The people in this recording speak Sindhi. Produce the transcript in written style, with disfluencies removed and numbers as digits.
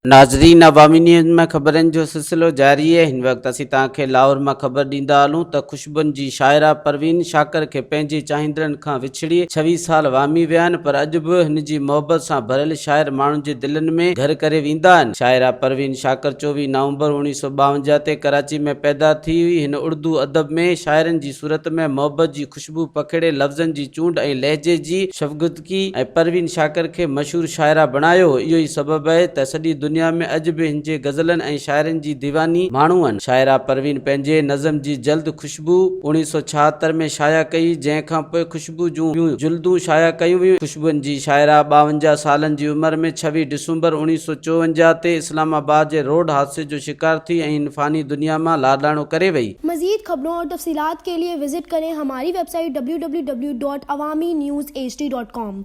ناظرين عوامي نيوز ۾ خبرن جو سلسلو جاري اهي هن وقت اسين توهان کي لاهور مان خبر ڏيندا هلون ته خوشبن جي شاعره پروين شاڪر کي پنهنجي چاهيندڙن کان وڇڙي ڇويهه سال وامي ويا آهن پر اڄ به هن جي محبت سان ڀريل شاعر ماڻهن جي دلين ۾ گهر ڪري ويندا آهن شاعره پروين شاڪر 24 نومبر 1952 تي ڪراچي ۾ پيدا ٿي هئي هن اردو ادب ۾ شاعرن جي صورت ۾ محبت جي خوشبو پکيڙي لفظن جي چونڊ ۽ لهجي جي شفگتگي ۽ پروين شاڪر کي مشهور شاعره بڻايو هو. اهو ئي سبب اهي ته سڄي دنيا ۾ اڄ به هن جي غزلن ۽ شاعرين جي ديواني ماڻهو آهن. شاعره پروين پنهنجي نظم جي جلد خوشبو 1976 ۾ شايع ڪئي، جنهن کان پوء خوشبو جون ٻيون جلدون شايع ڪيون ويون. خوشبوئن جي شاعره 52 سالن جي عمر ۾ 26 ڊسمبر 1954 تي اسلام آباد جي روڊ حادثي جو شڪار ٿي ۽ هن فاني دنيا مان لاڏاڻو ڪري وئي. مزيد خبرون اور تفصيلات کے لئے وزٽ ڪرين ھماري web site www.awamiNewsHD.com.